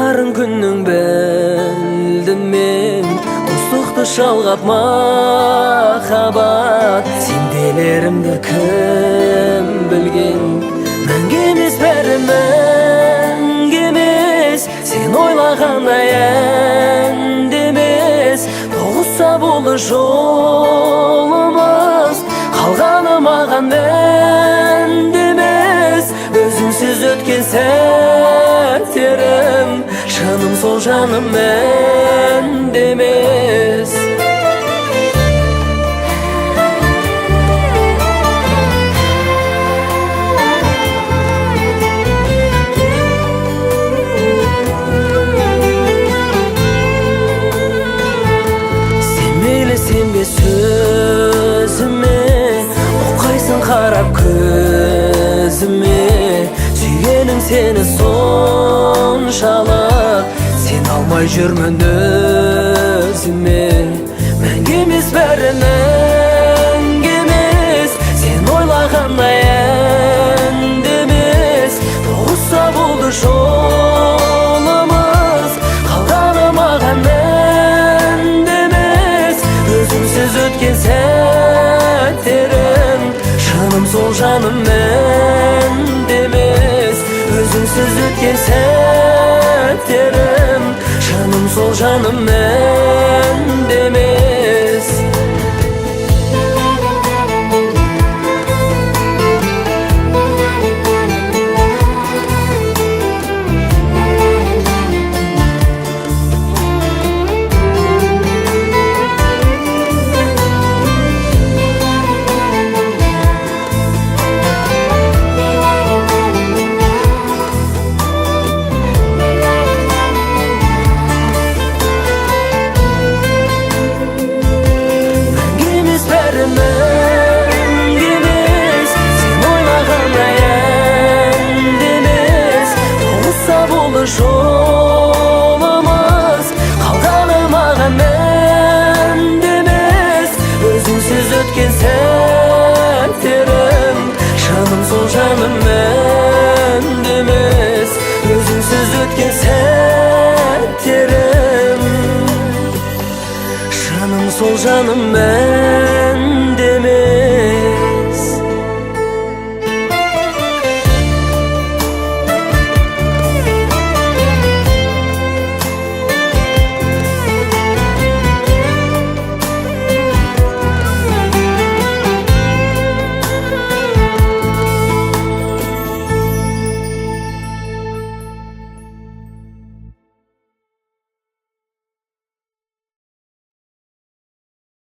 Барын күннің білдім мен, достықты жалғап махаббат. Сенделерімді кім білген? Мәңгі емес бәрі, мәңгі емес, сен ойлағандай әнді емес. Тоғысса болды жолымыз, қалғаны маған мәнді емес. Өзіңсіз өткен сәттерім, шыным сол жаным мәнді емес. Сен мейлі сенбе сөзіме, ұққайсың қарап көзіме. Сүйгенім сені соншалық, сен алмай жүрмін өзіме. Мәңгі емес бәрі, мәңгі емес, сен ойлағандай әнді емес. Тоғысса болды жолымыз, қалғаны маған мәнді емес. Өзіңсіз өткен сәттерім, шыным сол жаным мәнді емес. Өзіңсіз өткен сәттерім, шыным сол жаным мәнді емес. Мәңгі емес бәрі, мәңгі емес, сен ойлағандай әнді емес. Тоғысса болды жолымыз, қалғаны маған мәнді емес. Өзіңсіз өткен сәттерім, шыным сол жаным мәнді емес. Өзіңсіз өткен сәттерім, шыным сол жаным мәнді